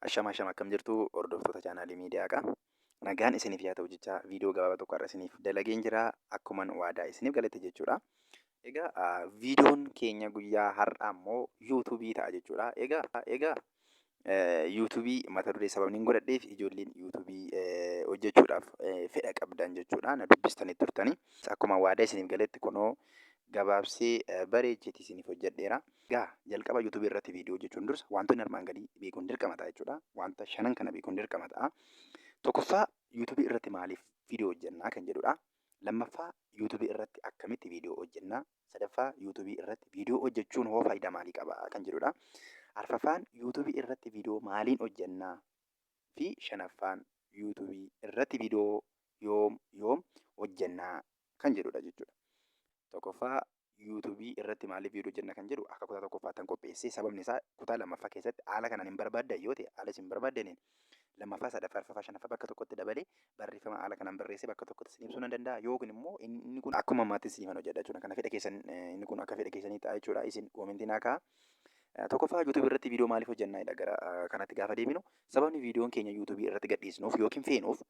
Ashama ashama, akkam jirtu hordoftoota chaanaalii Miidiyaa Haqaa? Nagaan isiniif yaa ta'u jecha, viidiyoo gabaabaa tokko har'a isiniif dalageen jira, akkuman waadaa isiniif galette jechuudha. Egaa viidiyoon keenya guyyaa har'aa immoo yuutuubii ta'a jechuudha. Egaa yuutuubii mata duree sababni hin godhadheef, ijoolleen yuutuubii hojjechuudhaaf fedha qabdan jechuudha. Na dubbistanii turtanii. Akkuma waadaa isiniif galetti kunoo gabaabsee bareecheeti isiniif hojjedheera. Egaa jalqaba yuutuubii irratti viidiyoo hojjechuun dursa wantoonni armaan gadii beekuun dirqama ta'a jechuudha. Wanta shanan kana beekuun dirqama ta'a. Tokkoffaa, yuutuubii irratti maaliif viidiyoo hojjennaa kan jedhudha. Lammaffaa, yuutuubii irratti akkamitti viidiyoo hojjennaa? Sadaffaa, yuutuubii irratti viidiyoo hojjechuun hoo faayidaa maalii qaba kan jedhudha. Arfaffaan, yuutuubii irratti viidiyoo maaliin hojjennaa? Fi shanaffaan, yuutuubii irratti viidiyoo yoom yoom hojjennaa kan jedhudha jechuudha. Tokkoffaa, yuutuubii irratti maaliif viidiyoo hojjenna kan jedhu akka kutaa tokkoffaattan qopheessee, sababni isaa kutaa lammaffaa keessatti haala kanaan hin barbaaddan yoo ta'e, haala isin barbaaddaniin lammaffaa, sadaffaa, arfaffaa, shanaffaa bakka tokkotti dabalee barreeffama haala kanaan barreessee bakka tokkotti isin ibsuu nan danda'a, yookiin immoo inni kun akkuma ammaatti isiniifan hojjedha jechuudha. Kana fedha keessan, inni kun akka fedha keessanii ta'a jechuudha. Isin koomentii naa ka'a. Tokkoffaa, yuutuubii irratti viidiyoo maaliif hojjennaadha. Gara kanatti gaafa deebinu, sababni viidiyoon keenya yuutuubii irratti gadhiisnuuf yookiin feenuuf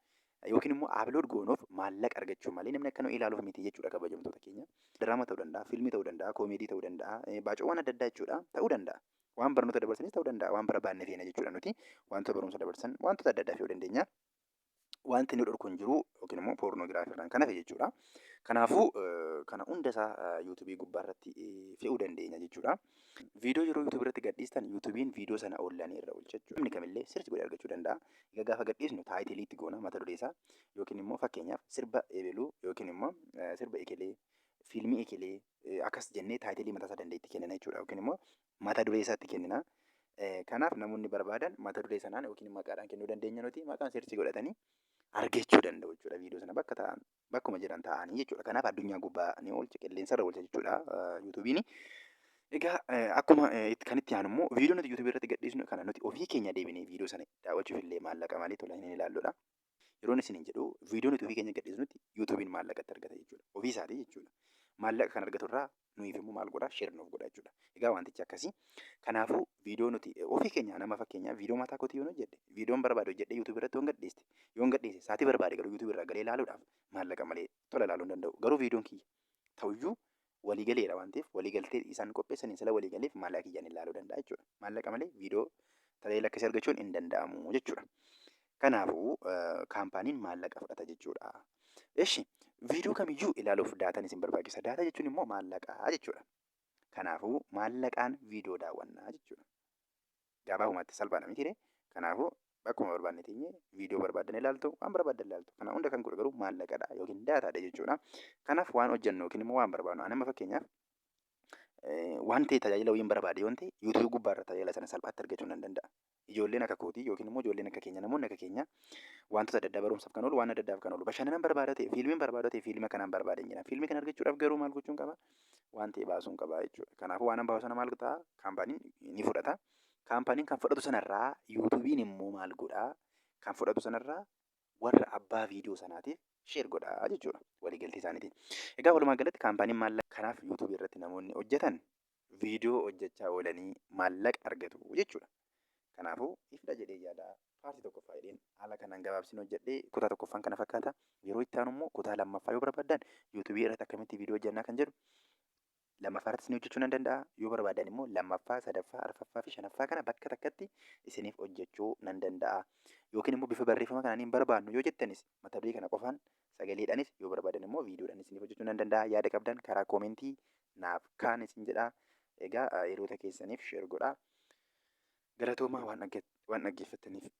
yookiin immoo upload goonuuf maallaqa argachuu malee namni akka nu ilaaluuf miti jechuudha, kabajamtoota keenya. Diraama ta'uu danda'a, fiilmii ta'uu danda'a, koomeedii ta'uu danda'a, baacoowwan adda addaa jechuudha ta'uu danda'a. Waan barnoota dabarsanis ta'uu danda'a, waan barbaanne feena jechuudha nuti. Wantoota barumsa dabarsan, wantoota adda addaa fe'uu dandeenya. Wanti nu dhorku hin jiru, yookiin immoo poornoogiraafii irraan kan hafe jechuudha. Kanaafuu kana hunda isaa yuutuubii gubbaa irratti fe'uu dandeenya jechuudha. Viidiyoo yeroo yuutuubii irratti gadhiistan, yuutuubiin viidiyoo sana onlaayinii irra oolcha jechuudha. Namni kamillee search godhee argachuu danda'a. Egaa gaafa gadhiisnu titleiitti goona mata duree isaa, yookiin immoo fakkeenyaaf sirba eebeluu yookiin immoo sirba ekelee, fiilmii ekelee akkas jennee titleii mataa isaa danda'e kennina jechuudha, yookiin immoo mata duree isaatti kennina. Kanaaf namoonni barbaadan mata duree sanaan yookiin maqaadhaan kennuu dandeenya, nuti maqaan search godhatanii argachuu danda'u jechuudha viidiyoo sana bakka ta'an, bakkuma jiran ta'anii jechuudha. Kanaaf addunyaa gubbaa ni oolcha, qilleensarra oolcha jechuudha yuutuubiin. Egaa akkuma kan itti aanu immoo, viidiyoo nuti yuutuubii irratti gadhiisnu kana nuti ofii keenya deebinee viidiyoo sana daawwachuuf illee maallaqa malee tola hin ilaalludha. Yeroon isiniin jedhu, viidiyoo nuti ofii keenya gadhiisnutti yuutuubiin maallaqa itti argata jechuudha. Ofii isaatii jechuudha. Maallaqa kan argatu irraa nuyiif immoo maal godhaa? Share nuuf godha jechuudha. Egaa wantichi akkasii. Kanaafuu viidiyoo nuti ofii keenya, nama fakkeenyaaf viidiyoo mataa kootii yoon hojjedhe, viidiyoon barbaade hojjedhee yuutuubii irratti yoon gadhiise, sa'aatii barbaade garuu yuutuubii irraa galee ilaaluudhaaf maallaqa malee tola ilaaluu hin danda'u. Garuu viidiyoon kiyya ta'uyyuu walii galeera waan ta'eef, walii galtee isaan qopheessaniin sila walii galeef maallaqa kiyyaan ilaaluu danda'a jechuudha. Maallaqa malee viidiyoo tajaajila akkasii argachuun hin danda'amu jechuudha. Kanaafuu kaampaaniin maallaqa fudhata jechuudha. Eshi, viidiyoo kamiyyuu ilaaluuf daataan isin barbaachisa. Daataa jechuun immoo maallaqaa jechuudha. Kanaafuu maallaqaan viidiyoo daawwannaa jechuudha. Gabaabumatti salphaadha miti? Kanaafuu bakkuma barbaanne teenyee viidiyoo barbaadan ilaaltu, waan barbaadan ilaaltu. Kana hunda kan godhu garuu maallaqadha yookiin daataadha jechuudha. Kanaaf waan hojjennu yookiin immoo waan barbaadnu, ani amma fakkeenyaaf waan ta'e tajaajila wayiin barbaade yoon ta'e, yuutuubii gubbaarra tajaajila sana salphaatti argachuu nan danda'a. Ijoolleen akka kootii yookiin immoo ijoolleen akka keenya, namoonni akka keenya wantoota adda addaa barumsaaf kan oolu, waan adda addaaf kan oolu, bashannanan barbaada ta'e, fiilmiin barbaada ta'e, fiilma kanaan barbaade jira. Fiilmii kana argachuudhaaf garuu maal gochuun qaba? Waan ta'e baasuun qaba jechuudha. Kanaafuu waan baasu sana maal ta'a? Kaampaaniin ni fudhata. Kaampaaniin kan fudhatu sanarraa yuutuubiin immoo maal godhaa? Kan fudhatu sanarraa warra abbaa viidiyoo sanaatiif share godhaa jechuudha waliigaltee isaaniitiin. Egaa walumaa galatti kaampaaniin maallaqa, kanaaf yuutuubii irratti namoonni hojjetan viidiyoo hojjechaa oolanii maallaqa argatu jechuudha. Kanaafuu ifdha jedhee yaada. Partii tokkoffaa jedheen haala kanaan gabaabsin hojjedhee, kutaa tokkoffaan kana fakkaata. Yeroo itti aanu immoo kutaa lammaffaa yoo barbaaddan, yuutuubii irratti akkamitti viidiyoo hojjannaa kan jedhu lammaffaa irratti isin hojjechuu nan danda'a. Yoo barbaadan immoo lammaffaa, sadaffaa, arfaffaa fi shanaffaa kana bakka takkatti isiniif hojjechuu nan danda'a. Yookiin immoo bifa barreeffama kanaan hin barbaannu yoo jettanis, mata duree kana qofaan sagaleedhaanis, yoo barbaadan immoo viidiyoodhaan isiniif hojjechuu nan danda'a. Yaada qabdan karaa koomentii naaf kaan isin jedha. Egaa hiriyoota keessaniif share godhaa. Galatoomaa waan dhaggeeffattaniif.